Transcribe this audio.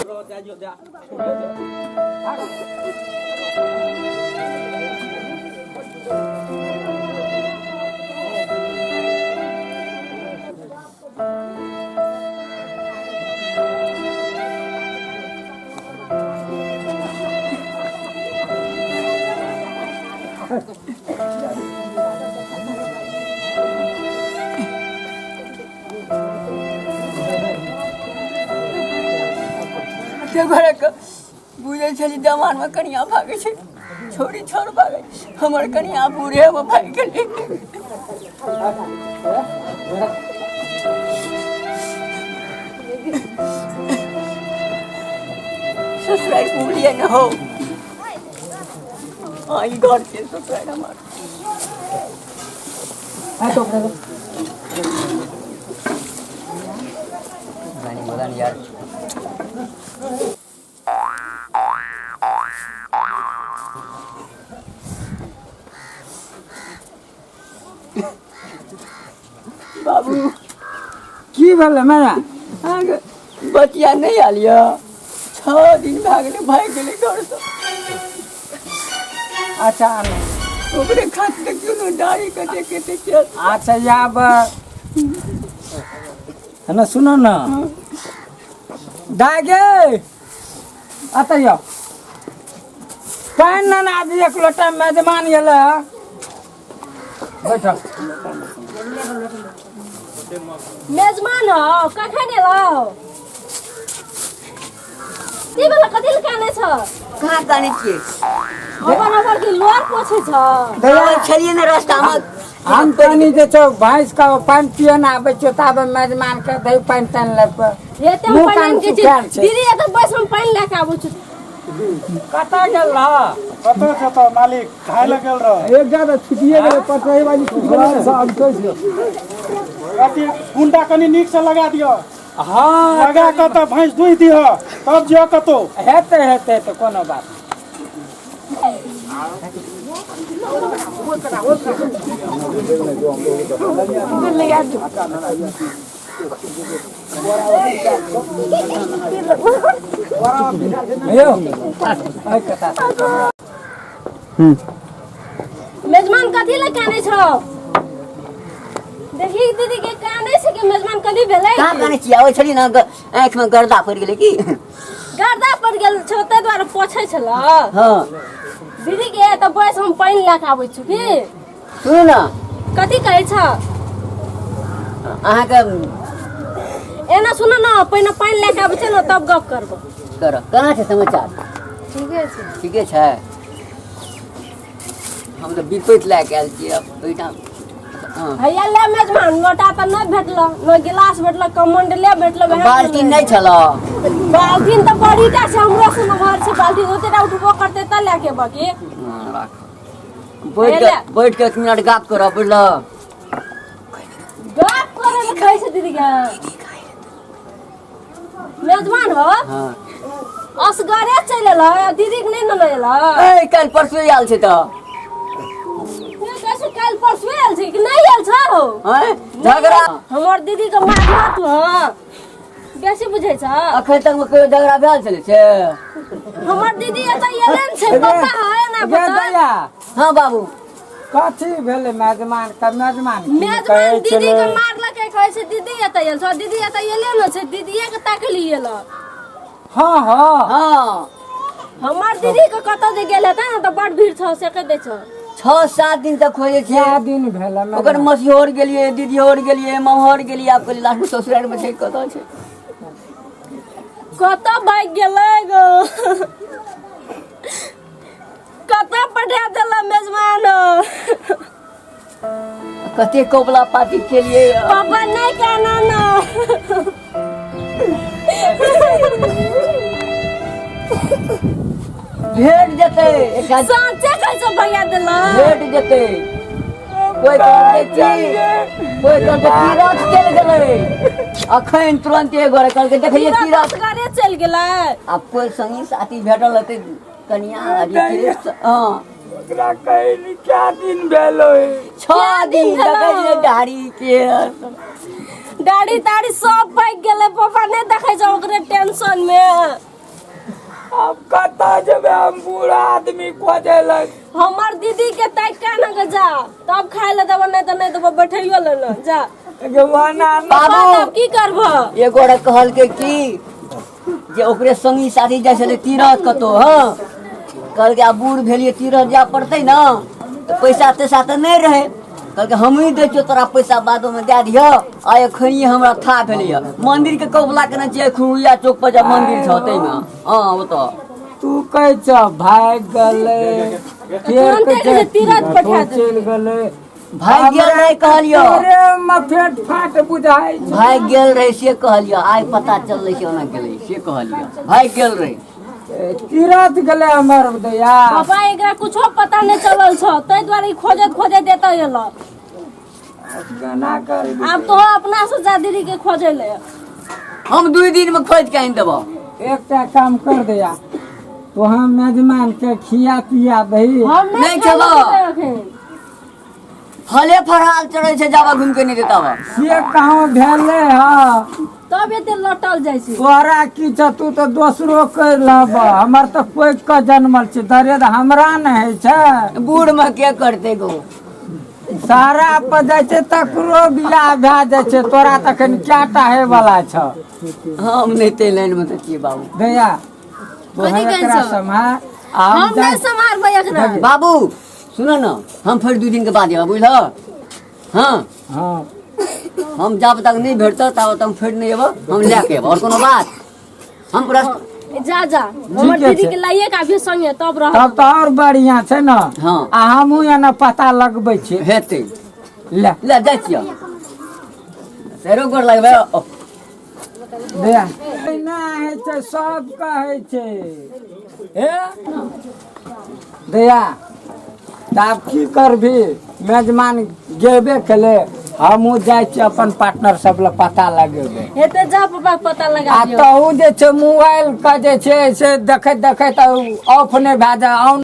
रह जाइयो जा। घरक बुझै छली जमानमे कनिया भागै छै, छोड़ी छोड़ भागै, हमर कनिया बूढ़े मे भागि गेलै। ससुरारि बुझलियै ने हौ, हाँ ई घर छै ससुरारि हमर। यार बाबू की भेलै मैया? अहाँके बचिया नहि आयल यऽ, 6 दिन भए गेलै भागि गेलै घरसँ। अच्छा आनू। ओकरे खातिर देखियौ ने दाढ़ी कते कते केश। अच्छा आब है ना, सुनो ना दाय गे, अतऽ यौ पानि ना दी एक लोटा, मेजमान गेलै। बैठल मेजमान हो, कखन एलौ? की भेल, कथी लए कानै छ? कहाँ कानै छियै? हमर हमर की लोर पोछै छ? आबै छलियै ने रास्तामे। हम पानी जे छौ भैंस के पानि पिए ने आबै छियौ, ताबे मेजमान के दही पानि तानि लए कऽ हेते हम मुँह पानि कान आनि के छी। सुखायल छै। दीदी एतऽ बैस, हम पानि लए कऽ आबै छी। कतऽ गेल रह? कतऽ छै तऽ मालिक खाय लए गेल रह। एक ज्यादा छुटिए गेलै, पटरही वाली छुटि गेलै। अथी गुंडा कनि नीक से लगा दिअ। हाँ लगा कऽ तऽ भैंस दुहि दिह, तब जिय कतौ। हेतै हेतै तऽ कोनो बात नहि। यौ एहि कथा। मेजमान कथी लए कानै छौ? देखी दीदी के कानै छै कि मेजमान कथी भेलै? कहाँ कानै छियै? आबै छलियै ने, आँखिमे गर्दा पड़ि गेलै की? गर्दा पड़ि गेल छौ ताहि दुआरे पोछै छल। हाँ दीदी के तऽ बैस, हम पानि लए कऽ आबै छी। की सुनू ने। कथी कहै छ? अहाँके एना सुन ने, पहिने पानि लए कऽ आबै छै ने तब गप करबो। कर केना छै समाचार? ठीके छै। ठीके छै। हम तऽ विपैत लए कऽ आयल छियै आब ओहिठाम। हँ हैया ले मेजमान, लोटा तऽ नहि भेटलो, ने गिलास भेटलो, कमंडले भेटलो, वएह बाल्टीन नहि छल? बाल्टीन तऽ बड़ी टा छै, हमरो से नमहर छै बाल्टीन, ओतेटा उठबो करतै तऽ लए के बाकी। हँ, राख, बैठ कऽ बैठ कऽ 1 मिनट गप करब, बुझल? गप करे लए कहै छै दीदी के। मेजमान हो। हाँ असगरे चलि एलह, दीदी के नहि ने एलह? ए काल्हि परसू आयल छै तऽ। कहै छै काल्हि परसू आयल छै कि नहि आयल छौ? आँय झगड़ा हमर दीदी के मारना तू? हँ बेसी बुझै छ। अखन तक मे कहियो झगड़ा भेल छलै से? हमर दीदी एतऽ एले ने छै, पता है ना? गे पता। दैया। हाँ बाबू। कथी भेलै मेजमान के? मेजमान की मेजमान कहै दीदी के छलै? मारलकै, कहै छै दीदी एतऽ आयल छौ, दीदी एतऽ एले ने छै, दीदीए के ताकली एल। हाँ हाँ हाँ हमर दीदी के कतऽ जे गेल हेतै ने तऽ बड़ भीड़ छौ, से कहि दै छौ। 6-7 दिन तक खोजै छियै। कए दिन भेलै मेजमान? ओकर मसियोर गेलियै, दीदियोर गेलियै, ममहर गेलियै, आब कहलियै लास्ट मे ससुरारि मे छै, कतऽ छै? कतऽ भागि गेलै गो? कतऽ पठा देला मेजमान? कते कबला पाती केलियै। पापा नहीं कहना ना। भेट जेतै एकटा। साँचे कैसे भैया देला? भेट जेतै। कोइ कहलकै की, कोइ कहलकै तीरथ चलि गेलै अखन तुरन्त, एक गोरे कहलकै देखलियै तीरथ असगरे चलि गेलै। आब कोइ संगी साथी भेटल हेतै कनिया अभी। हँ ओकरा कहली कए दिन भेलै? 6 दिन। भेलौ? देखै छियै दाढ़ी के दाढ़ी ताड़ी सब पाकि गेलै पापा, नहि देखै छौ ओकरे टेंशन मे। आब कतऽ जेबै हम बूढ़ा आदमी खोजै लग? हमर दीदी के ताकि के न के जा, तब खाय ले देबो, नहीं तऽ नहीं देबो, बैठैयो ले न जा। गे वना न। बाबू। तब की करबो? एगो गोरा कहलकै की जे ओकरे संगी साथी जाइ छलै तीरथ कतौ। हँ, कहलकै आब बूढ़ भेलियै, तीरथ जाय पड़तै ने, तऽ पैसा तैसा तऽ नहि रहै। कहलकै हमही दै छियौ तोरा पैसा, बादोमे दए दिहऽ। आ एखन हमरा था भेलैए मन्दिरके कबुला केने छियै, खुरुइया चौक पर जे मन्दिर छौ ताहिमे। हँ, ओतऽ तू कहै छ भागि गेलै, फेर तुरन्ते कहै कहै छ तीरथ पठा कतौ चलि गेलै। भागि गेल रहै कहलियौ। तोरे मे फेट फाट बुझाइ छै। भागि गेल रहै से कहलियौ, आइ पता चललै से ओना गेलै से कहलियौ, भागि गेल रहै। तीरथ गेलै हमर दैया। पापा, एकरा कुछो पता नहीं चलल छौ, ताहि दुआरे ई खोजैत खोजैत एतऽ एलौ। केना करबी? आब तो अपना से जा दीदी के खोजै ले। हम 2 दिन में खोज के आनि देबो। एकटा काम कर दैया, तो हम मेजमान के खिया पिया दही। हम नहि नहीं खेबो खेबो। अखन। फले फरहाल चढ़ै छै, जाबा घुमि के नहि देता बा। से कहाँ भेलै हँ? तब एते लटल जाइ छै। तोरा की छ, तू तऽ दोसरो कर लब, हमर तऽ कोइ के जनमल छै, दरेद हमरा नहि होइ छै। बूढ़ में के करतै गो? सारा पर जाइ छै तकरो बियाह भए जाइ छै, तोरा तखन कएटा होइवला छ? हम नहि ते लाइन में तऽ छियै बाबू। दैया, तो कथी कहै एकरा छौ? सम्हार आ हम हम जाइ। नहीं सम्हारबै एकरा। बाबू सुन न, हम फेर 2 दिन के बाद एबै, बुझलह? हाँ। हँ। हम जाब तक नहीं भेटतौ ताबत हम फेर नहीं एबो, हम लए के एबो। और कोनो बात? हम पूरा जा जा, हमर ठीके दीदी छै। के लाइए के अभी संगे तब रह। तब तऽ आओर बढ़िआँ छै ने। हँ। आ हमहूँ एना पता लगबै छी। हेतै। ले। ले जाइ छियौ, सैरो गोर लगबै। दैया, एना होइ छै, सब कहै छै। हे दैया, तऽ आब की करबी? मेजमान गेबे केलै, हमहूँ जाइ छी अपन पार्टनर सब लए पता लगेबै। हेतै, जा पापा के पता लगा आ दियौ। तहू जे छै मोबाइल के जे छै से देखैत देखैत ऑफ नहि भए जाय, ऑन।